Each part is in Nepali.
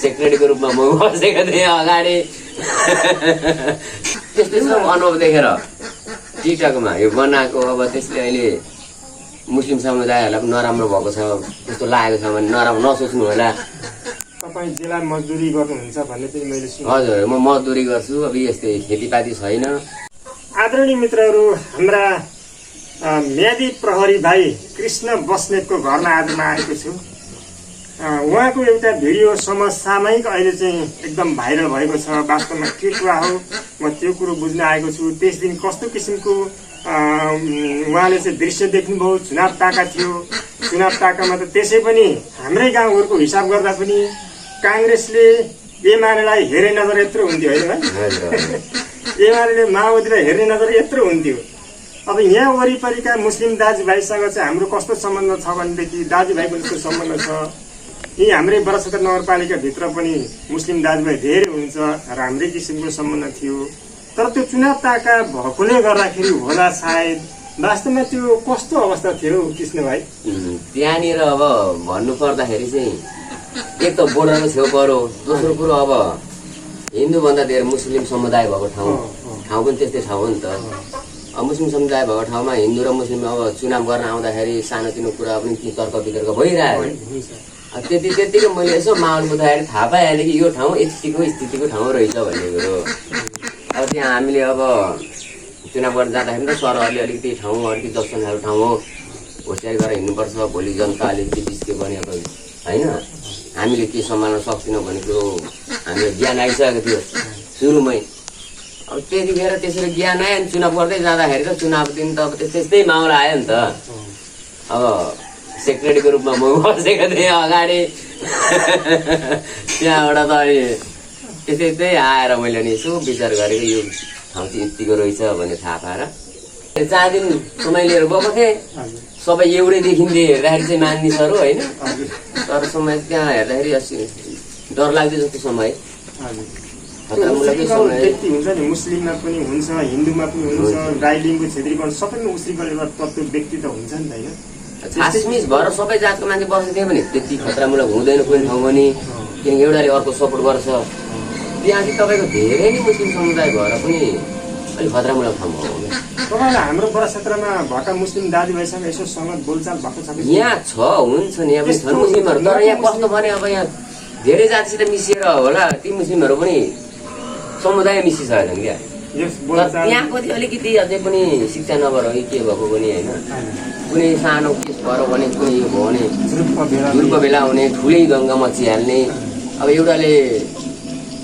सेक्रेटरीको रूपमा म बसेको थिएँ अगाडि। त्यस्तै सब अनुभव देखेर टिकटकमा यो बनाएको अब त्यसले अहिले मुस्लिम समुदायहरूलाई पनि नराम्रो भएको छ त्यस्तो लागेको छ भने नराम्रो नसोच्नु होला। तपाईँ जिल्ला मजदुरी गर्नुहुन्छ भन्ने पनि मैले सुने। हजुर म मजदुरी गर्छु, अब यस्तै खेतीपाती छैन। आदरणीय मित्रहरू, हाम्रा म्यादी प्रहरी भाइ कृष्ण बस्नेतको घरमा आज म आएको छु। उहाँको एउटा भिडियो समसामयिक अहिले चाहिँ एकदम भाइरल भएको छ। वास्तवमा के कुरा हो म त्यो कुरो बुझ्न आएको छु। त्यस दिन कस्तो किसिमको उहाँले चाहिँ दृश्य देख्नुभयो। चुनाव ताका थियो, चुनाव ताकामा त त्यसै पनि हाम्रै गाउँघरको हिसाब गर्दा पनि काङ्ग्रेसले एमालेलाई हेर्ने नजर यत्रो हुन्थ्यो होइन एमाले माओवादीलाई हेर्ने नजर यत्रो हुन्थ्यो। अब यहाँ वरिपरिका मुस्लिम दाजुभाइसँग चाहिँ हाम्रो कस्तो सम्बन्ध छ भनेदेखि दाजुभाइको जस्तो सम्बन्ध छ। यी हाम्रै बरसतर नगरपालिकाभित्र पनि मुस्लिम दाजुभाइ धेरै हुनुहुन्छ र हाम्रै किसिमको सम्बन्ध थियो। तर त्यो चुनाव ताका भएकोले गर्दाखेरि होला सायद। वास्तवमा त्यो कस्तो अवस्था थियो कृष्ण भाइ? त्यहाँनिर अब भन्नु पर्दाखेरि चाहिँ एक त बोर्डरको छेउ पऱ्यो, दोस्रो कुरो अब हिन्दूभन्दा धेरै मुस्लिम समुदाय भएको ठाउँ पनि त्यस्तै ठाउँ हो नि त। अब मुस्लिम समुदाय भएको ठाउँमा हिन्दू र मुस्लिम अब चुनाव गर्न आउँदाखेरि सानोतिनो कुरा पनि ती तर्क वितर्क भइरहेको। त्यतिकै मैले यसो माहौल बुझाएर थाहा पाइहालेँ कि यो ठाउँ यतिको स्थितिको ठाउँ रहेछ भन्ने कुरो। अब त्यहाँ हामीले अब चुनाव गर्न जाँदाखेरि त सरहरूले अलिकति ठाउँ अलिकति जस्तो खालको ठाउँ हो, होसियारी गरेर हिँड्नुपर्छ, भोलि जनता अलिकति बिस्के पनि अब होइन हामीले के सम्हाल्न सक्दैनौँ भन्ने कुरो हामीले ज्ञान आइसकेको थियो सुरुमै। अब त्यतिखेर त्यसरी ज्ञान आयो अनि चुनाव गर्दै जाँदाखेरि त चुनाव दिन त अब त्यस्तै माहौल आयो नि त। अब सेक्रेटरीको रूपमा म बसेको थिएँ अगाडि। त्यहाँबाट त अहिले त्यस्तै आएर मैले नि यसो विचार गरेको यो ठाउँ चाहिँ यतिको रहेछ भन्ने थाहा पाएर 4 दिन समय लिएर गएको थिएँ। सबै एउटै देखिन्थे हेर्दाखेरि चाहिँ मानिसहरू होइन, तर समय त्यहाँ हेर्दाखेरि डर लाग्दै जस्तो समय व्यक्ति हुन्छ नि, मुस्लिममा पनि हुन्छ, हिन्दूमा पनि हुन्छ, राई लिम्बू छेत्रीको सबैमा उसरी गरेर तत्त्व व्यक्ति त हुन्छ नि त होइन। खासमिस भएर सबै जातको मान्छे बस्दै थियो भने त्यति खतरामूलक हुँदैन कुनै ठाउँ पनि, किनकि एउटाले अर्को सपोर्ट गर्छ। त्यहाँ चाहिँ तपाईँको धेरै नै मुस्लिम समुदाय भएर पनि अलिक खतरामूलक ठाउँ हो। तपाईँलाई हाम्रो बराक्षेत्रमा भएका मुस्लिम दाजुभाइसँग यसो सङ्गत बोलचाल भएको छ? यहाँ छ, हुन्छ नि, यहाँ पनि छन् मुस्लिमहरू, तर यहाँ कस्तो भने अब यहाँ धेरै जातिसित मिसिएर होला ती मुस्लिमहरू पनि समुदाय मिसिसकेछन् क्या। त्यहाँको चाहिँ अलिकति अझै पनि शिक्षा नभएर कि के भएको पनि होइन, कुनै सानो केस भएर भने कुनै यो भयो भने झुल्को बेला हुने, ठुलै दङ्गा मचिहाल्ने। अब एउटाले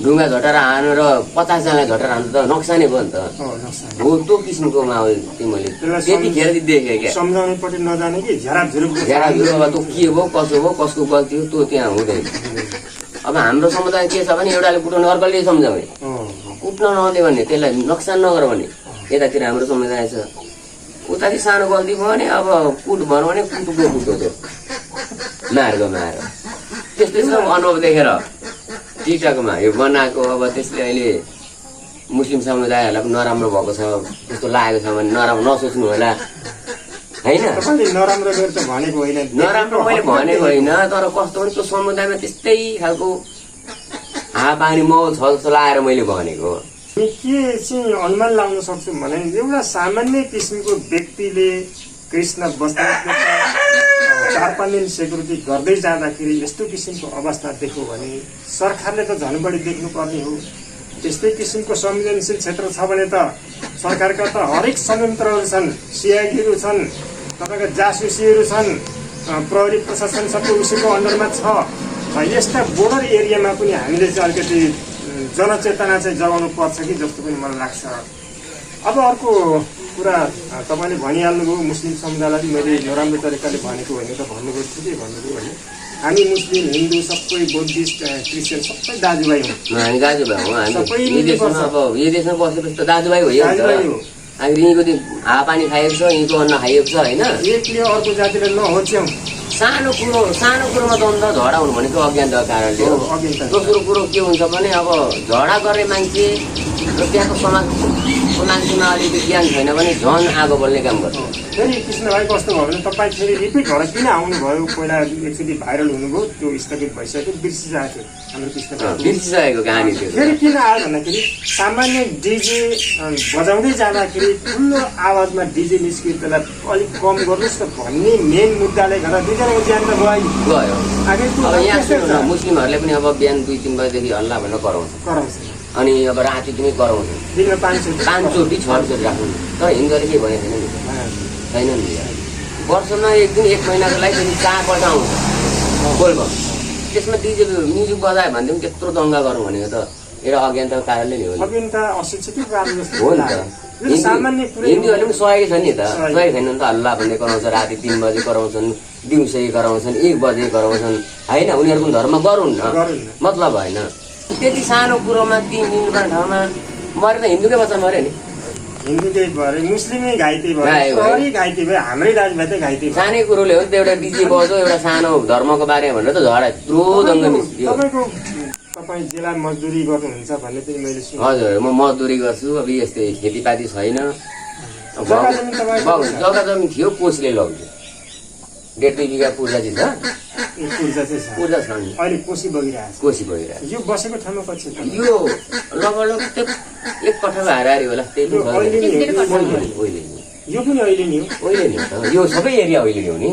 ढुङ्गा झटाएर हानेर 50 जनालाई झटाएर हान्नु त नक्सानै भयो नि त। हो त्यो किसिमको माहौल चाहिँ मैले त्यतिखेर देखेँ क्या। सम्झाउनेपट्टि नजाने कि झ्याराझुरुप अब त्यो के भयो कसो भयो कसको गल्ती हो त्यो त्यहाँ हुँदैन। अब हाम्रो समुदाय के छ भने एउटाले कुटाउने अर्कोले सम्झाउने, कुट्न नहुने भन्ने, त्यसलाई नोक्सान नगर भन्ने। यतातिर हाम्रो समुदाय छ, उतातिर सानो गल्ती भयो भने अब कुट भनौँ भने कुटुको कुट हो, त्यो मारेको मार। त्यस्तै सब अनुभव देखेर टिकटकमा यो बनाएको अब त्यसले अहिले मुस्लिम समुदायहरूलाई पनि नराम्रो भएको छ त्यस्तो लागेको छ भने नराम्रो नसोच्नु होला होइन। नराम्रो मैले भनेको होइन, तर कस्तो भने त्यो समुदायमा त्यस्तै खालको हावापानी माहौल छ जस्तो लागेर मैले भनेको। के चाहिँ अनुमान लाउन सक्छु भने एउटा सामान्य किसिमको व्यक्तिले कृष्ण बस्नेतको 4-5 दिन सेक्युरिटी गर्दै जाँदाखेरि यस्तो किसिमको अवस्था देख्यो भने सरकारले त झन् बढी देख्नुपर्ने हो। त्यस्तै किसिमको संवेदनशील क्षेत्र छ भने त सरकारका त हरेक संयन्त्रहरू छन्, सिआइडीहरू छन्, तपाईँको जासुसीहरू छन्, प्रहरी प्रशासन सबै उसैको अन्डरमा छ। यस्ता बोर्डर एरियामा पनि हामीले चाहिँ अलिकति जनचेतना चाहिँ जगाउनु पर्छ कि जस्तो पनि मलाई लाग्छ। अब अर्को कुरा तपाईँले भनिहाल्नुभयो, मुस्लिम समुदायलाई मैले नराम्रो तरिकाले भनेको होइन त भन्नुभयो, ठिकै भन्नुभयो होइन। हामी मुस्लिम, हिन्दू सबै बुद्धिस्ट, क्रिस्चियन सबै दाजुभाइ हौँ। हामी दाजुभाइ हौँ, हामी यो देशमा बसेपछि त दाजुभाइ हो। हामी यहीँको हावापानी खाएको छ, यहीँको अन्न खाइएको छ होइन। एकले अर्को जातिलाई नहोच्याउँ। सानो कुरोमा द्वन्द झगडा हुनु भनेको अज्ञानताको कारणले हो। दोस्रो कुरो के हुन्छ भने अब झगडा गर्ने मान्छे र त्यहाँको समाजको मान्छेमा अलिकति ज्ञान छैन भने झन् आगो बल्ने काम गर्छ। फेरि कृष्ण भाइ कस्तो भयो भने तपाईँ फेरि रिपिट भएर किन आउनुभयो? पहिला एकचोटि भाइरल हुनुभयो, त्यो स्थगित भइसक्यो, बिर्सिरहेको थियो हाम्रो कृष्ण भाइ। बिर्सिसकेको कहानी थियो। फेरि किन आयो भन्दाखेरि सामान्य डिजे बजाउँदै जाँदाखेरि ठुलो आवाजमा डिजे निस्क्यो, त्यसलाई अलिक कम गर्नुहोस् न भन्ने मेन मुद्दाले गर्दा दुईजनाको ज्यान त गयो। अब यहाँ सुन्नु न, मुस्लिमहरूले पनि अब बिहान 2-3 बजेदेखि हल्ला भनेर कराउँछ, अनि अब राति पनि कराउँछ, दिनमा 5 चोटि 6 चोटि राख्नु। तर हिन्दूहरूले केही भनेको छैन नि, वर्षमा एक दिन 1 महिनाको लागि फेरि 4 पल्ट आउँछ बोलबम। त्यसमा डिजे म्युजिक बजायो भने पनि त्यत्रो दङ्गा गरौँ भनेको त एउटा अज्ञानताको कारणले नि हो नि। हो नि त, हिन्दूहरूले पनि सहेको छ नि त, सहेको छैन नि त। हल्ला भन्ने कराउँछ, राति 3 बजे कराउँछन्, दिउँसै कराउँछन्, 1 बजे कराउँछन्, होइन? उनीहरूको धर्म गरून् न, मतलब होइन। त्यति सानो कुरोमा 3 दिनपर्ने ठाउँमा मरे त हिन्दूकै बच्चा मऱ्यो नि, हिन्दूकै भएर मुस्लिमै घाइते भयो, घाइते भयो, हाम्रै दाजुभाइ त घाइते भयो। सानै कुरोले हो नि त, एउटा डिजे बज्यो एउटा सानो धर्मको बारेमा भनेर त झगडा यत्रो दङ्गा निस्कियो। तपाईँ जिल्ला मजदुरी गर्नुहुन्छ भन्ने चाहिँ मैले सुनेँ। हजुर, म मजदुरी गर्छु। अब यस्तै खेतीपाती छैन, जग्गा जमिन थियो कोसीले लग्यो, 1.5 बिघा पूर्जा चाहिँ छ, पूर्जा छ नि, अहिले कोसी बगिरहेको छ। कोसी भइरहेको यो बसेको ठाउँमा कति छ? यो लगभग 1 कट्ठाको हाराहारी होला, त्यही पनि अहिले अहिले यो पनि अहिले नि हो, अहिले नि हो त, यो सबै एरिया अहिले नि हो नि।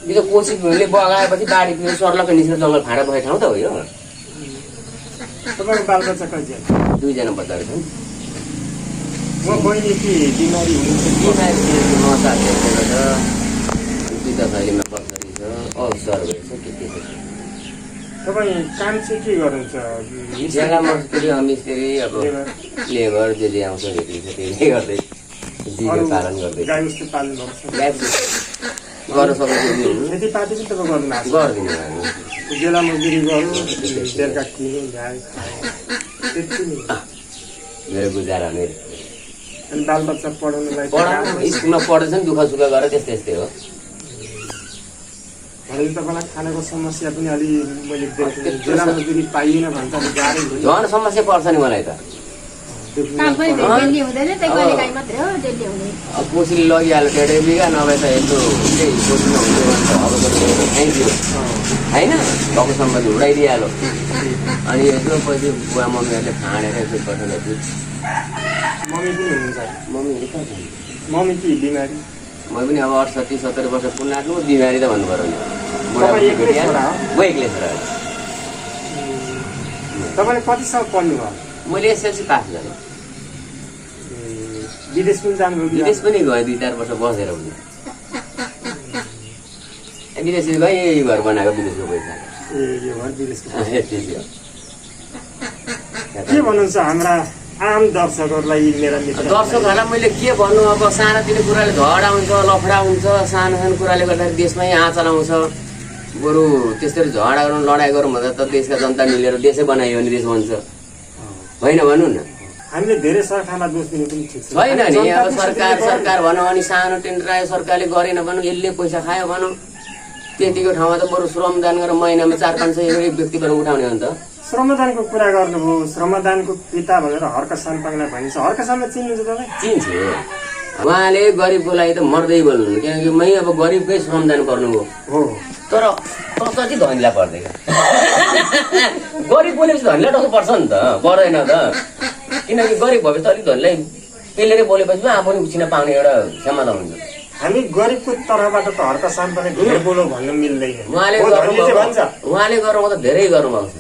यो त कोसीले बगाएपछि बाढीतिर सर्लक्क निस्केर जङ्गल फाँडा भएको ठाउँ त हो यो। तपाईँको बालबच्चा कति? 2 जना बच्चाहरू छन्। म बहिनी कि बिमारी हुनुहुन्छ? बिमारी नसाहरू छ, दुईवटा शैलीमा पछाडि छ, अल्सर भएछ, के छ। तपाईँ काम चाहिँ के गर्नुहुन्छ? ज्याला मजदुरी, मिस्त्री, अब लेबर जे आउँछ भेटिन्छ त्यही गर्दै जीवन पालन गर्दै गाई जस्तो पाल्नु भएको छ? गर्न सक्नु खेतीपाती पनि तपाईँ गर्नु भएको छ? गर्दिनँ हामी, बेला मजदुरी गर्नु, बेलुका किन्नु, गाई त्यति नै मेरो गुजारा नै। अनि बालबच्चा पढाउनुलाई पढाउनु स्कुलमा पढ्दैछन्, दुःख सुख गरेर त्यस्तै हो। भनेपछि तपाईँलाई खानाको समस्या पनि अलि मैले देखेँ, बेला मजदुरी पाइएन भने त अलिक गाह्रै हुन्छ। झन् समस्या पर्छ नि मलाई त। अब कोसीले लगिहाल्यो 1.5 बिघा, नभए त यस्तो केही कोसी नहुन्थ्यो भने त अब थ्याङ्क यू होइन, भएको सम्बन्धी उडाइदिइहाल्यो। अनि यसो पछि बुवा मम्मीहरूले खाँडेर यसो पठाउँदै मम्मी पनि हुनुहुन्छ? मम्मी यता छ, मम्मी कि बिमारी? म पनि अब 68-70 वर्ष पुग्न लाग्नु, बिमारी त भन्नु पऱ्यो नि, तपाईँ एक्लै छोरा हो? म एक्लै छोरा हो। तपाईँले कतिसम्म पढ्नु भयो? मैले एसएलसी पास गरेँ। विदेश पनि जानुभयो? विदेश पनि गएँ, 2-4 वर्ष बसेर पनि विदेश गएँ, यही घर बनाएको विदेशको पैसा। ए यो घर विदेशको? त्यति हो। के भन्नुहुन्छ हाम्रा आम दर्शकहरूलाई? मेरा मित्र दर्शकहरूलाई मैले के भन्नु, अब सानातिनो कुराले झगडा हुन्छ, लफडा हुन्छ, सानो सानो कुराले गर्दाखेरि देशमै आँचल आउँछ। बरु त्यसरी झगडा गरौँ, लडाइँ गरौँ भन्दा त देशका जनता मिलेर देशै बनायो भने देश बन्छ, होइन भन्नु न? हामीले धेरै सरकारलाई दोष दिनु पनि ठिक छैन नि। अब सरकार भनौँ अनि सानो टेन्डर आयो, सरकारले गरेन भनौँ, यसले पैसा खायो भनौँ, त्यतिको ठाउँमा त बरु श्रमदान गरेर महिनामा 400-500 एक व्यक्तिबाट उठाउने हो नि त। श्रमदानको कुरा गर्नुभयो, श्रमदानको पिता भनेर हर्क साम्पाङलाई भनिन्छ। हर्क साम्पा चिन्नुहुन्छ तपाईँ? चिन्छु, उहाँले गरिबको लागि त मर्दै बोल्नु, किनकि मै अब गरिबकै श्रमदान गर्नुभयो हो। तर चाहिँ धनीलाई पर्दैन, गरिब बोलेपछि धनीलाई टक्क पर्छ नि त, पर्दैन त। किनकि गरिब भएपछि त अलिक धनीलाई पेलेर बोलेपछि आफू पनि उछिन पाउने एउटा क्षमता हुन्छ। हामी गरिबको तर्फबाट त हर्क साम्पाले धेरै बोलो भन्नु मिल्दैन। उहाँले गर्नुभयो त धेरै गर्नुभएको छ।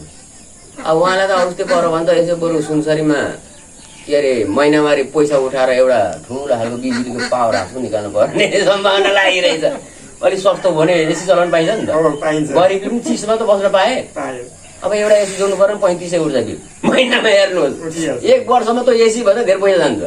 अब उहाँलाई त अवस्थै पर्यो भने त यसो बरु सुनसरीमा के अरे महिनावारी पैसा उठाएर एउटा ठुलो खालको बिजुलीको पावर हाउस निकाल्नु पर्ने सम्भावना लागिरहेछ। अलिक सस्तो भने एसी चलाउनु पाइन्छ नि त, गरिबले पनि चिसोमा त बस्न पाए। अब एउटा एसी जोड्नु पर्यो 3500 उठ्छ बिल महिनामा। हेर्नुहोस् 1 वर्षमा त एसी भन्दा धेरै पैसा जान्छ।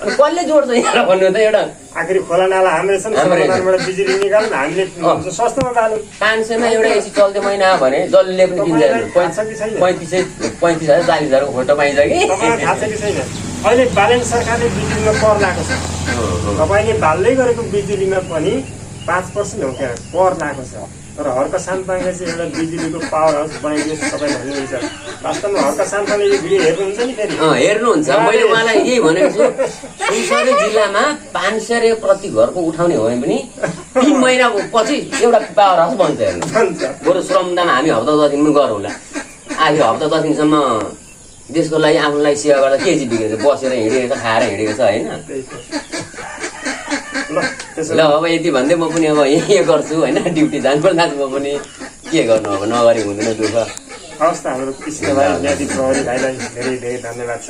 अनि कसले जोड्छ यहाँ भन्नु त? एउटा आखिरी खोला नाला हाम्रै छन्, समाधानबाट बिजुली निकाल्नु, हामीले सस्तोमा बालौँ। 500मा एउटा एसी चल्दै महिना भने जसले पनि किन्छ। 35,000 40,000 फोटो पाइन्छ कि? तपाईँलाई थाहा छ कि छैन? अहिले बालेन सरकारले बिजुलीमा कर लगाएको छ। तपाईँले बाल्दै गरेको बिजुलीमा पनि 5% हो क्या कर लगाएको छ। तर हर्क साम्पाङले चाहिँ एउटा बिजुलीको पावर हाउस बनाइदियोस् तपाईँ भन्नुहुन्छ। वास्तवमा हर्क साम्पाङले यो भिडियो हेर्नुहुन्छ नि फेरि? हेर्नुहुन्छ। मैले उहाँलाई यही भनेको छु, सुनसरी जिल्लामा 500 रुपियाँ प्रति घरको उठाउने हो भने पनि 3 महिना पछि एउटा पावर हाउस बन्छ। हेर्नु, बरु श्रमदान हामी हप्ता 10 दिन पनि गरौँला। आखिर हप्ता 10 दिनसम्म देशको लागि आफूलाई सेवा गर्दा के चाहिँ बिग्रेको छ? बसेर हिँडेको छ, खाएर हिँडेको छ होइन? ल अब यति भन्दै म पनि अब यही गर्छु होइन, ड्युटी जानुपर्दा म पनि के गर्नु, अब नगरी हुँदैन दुःख। हवस् त, हाम्रो कृष्ण भाइ म्यादी प्रहरी भाइलाई धेरै धेरै धन्यवाद छ।